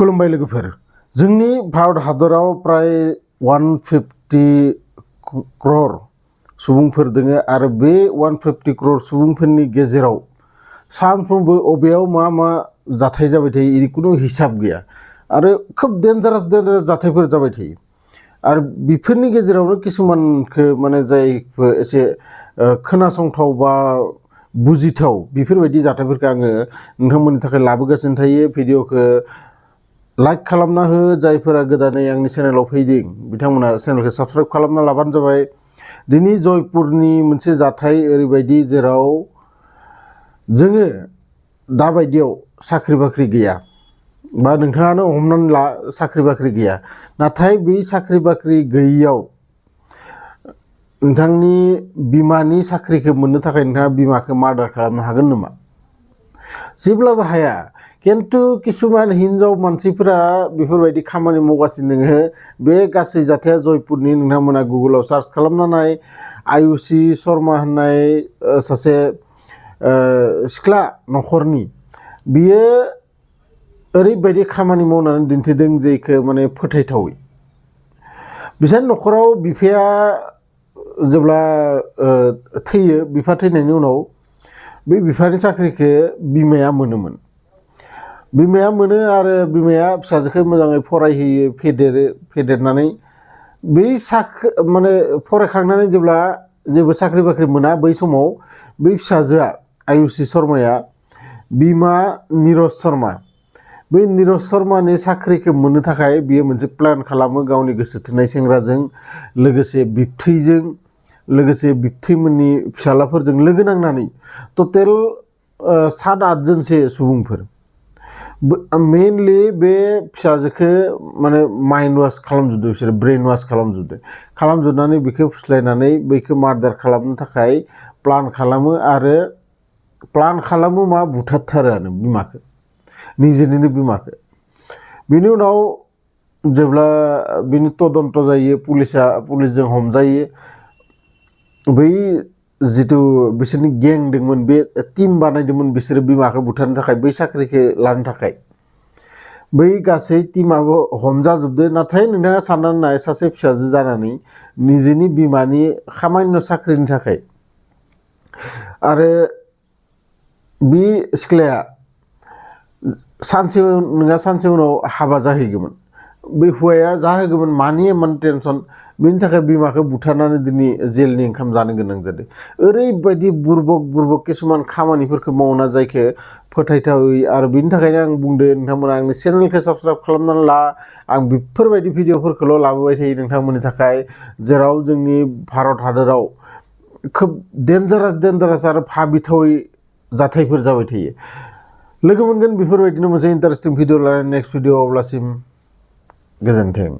खुलुमबाय लोगोफोर जोंनि भारत हादराव प्राय 150 करोड़ सुबुंफोर दोङो आरो बे 150 करोड़ सुबुंफोरनि गेजेराव सानफ्रोमबो अबेयाव मा जाथाय जाबाय थायो इनि कुनु हिसाब गैया आरो खोब डेन्जारास जाथायफोर जाबाय थायो आरो बेफोरनि गेजेरावनो किसुमानखो माने जायफोर एसे खोनासंथाव बा बुजिथाव बेफोरबायदि जाथायफोरखौ आङो नोंथांमोननि थाखाय लाबोगासिनो थायो। भिडिअखौ लाइक खालामना हो, जायफोरा गोदानै आंनि चेनेलाव फैदों बिथांमोना चेनेलखौ साबस्क्राइब खालामना लाबानो जाबाय। दिनै जयपुरनि मोनसे जाथाय ओरैबायदि जेराव जोङो दाबायदियाव साख्रि बाख्रि गैया बा नोंथाङानो हमनानै ला साख्रि बाख्रि गैया, नाथाय बै साख्रि बाख्रि गैयियाव नोंथांनि बिमानि साख्रिखौ मोननो थाखाय नोंथाङा बिमाखौ मार्डार खालामनो हागोन नामा? जेब्लाबो हाया। किन्तु किसुमान हिन्जाव मानसिफोरा बेफोरबायदि खामानि मावगासिनो दोङो। बे गासै जाथाया जयपुरनि। नोंथांमोना गुगोलाव सार्च खालामना नाय। आयुषी शर्मा होननाय सासे सिख्ला न'खरनि, बियो ओरैबायदि खामानि मावनानै दिन्थिदों जेखौ माने फोथायथावै। बिसोर न'खराव बिफाया जेब्ला थैयो, बिफा थैनायनि उनाव बे बिफानि साख्रिखौ बिमाया मोनोमोन। बिमाया मोनो आरो बिमाया फिसाजोखौ मोजाङै फरायहोयो, फेदेरनानै बै माने फरायखांनानै जेब्ला जेबो साख्रि बाख्रि मोना, बै समाव बै फिसाजोआ आयुषी शर्माया बिमा निरज शर्मा, बै निरज शर्मानि साख्रिखौ मोननो थाखाय बियो मोनसे प्लान खालामो गावनि गोसो थोनाय सेंग्राजों लोगोसे बिबथैजों लोगोसे बिबथैमोननि फिसालाफोरजों लोगो नांनानै टटेल 7-8 जनसो सुबुंफोर। मेनलि बे फिसाजोखौ माने माइन्ड वाश खालामजोबदों, बिसोरो ब्रेन वाश खालामजोबनानै बेखौ फुस्लायनानै बैखौ मार्डार खालामनो थाखाय प्लान खालामो आरो मा बुथारथारोआनो बिमाखौ, निजेनिनो बिमाखौ। बेनि उनाव जेब्ला बिनि तदन्त जायो, पुलिसजों हमजायो, बै जिथु बिसोरनि गें दंमोन, बे टिम बानायदोंमोन बिसोरो बिमाखौ बुथारनो थाखाय, बै साख्रिखौ लानो थाखाय, बै गासै टिमाबो हमजाजोबदो। नाथाय नोंथाङा साननानै नाय, सासे फिसाजो जानानै निजेनि बिमानि सामान्य साख्रिनि थाखाय, आरो बे सिख्लाया सानसे नङा सानसे उनाव हाबा जाहैगौमोन। बे हौवाया जाहोगौमोन, मानि इमान टेनसन, बेनि थाखाय बिमाखौ बुथारनानै दिनै जेलनि ओंखाम जानो गोनां जादों। ओरैबायदि बुरबक किसुमान खामानिफोरखौ मावना जायखौ फोथायथावै। आरो बेनि थाखायनो आं बुंदो नोंथांमोना आंनि चेनेलखौ साबस्क्राइब खालामनानै ला। आं बेफोरबायदि भिडिअफोरखौल' लाबोबाय थायो नोंथांमोननि थाखाय, जेराव जोंनि भारत हादराव खोब डेन्जारास आरो भाबिथावै जाथायफोर जाबाय थायो। लोगो मोनगोन बेफोरबायदिनो मोनसे इन्टारेस्टिं भिडिअ लानानै नेक्स्ट भिडिअ। अब्लासिम गोजोन्थों।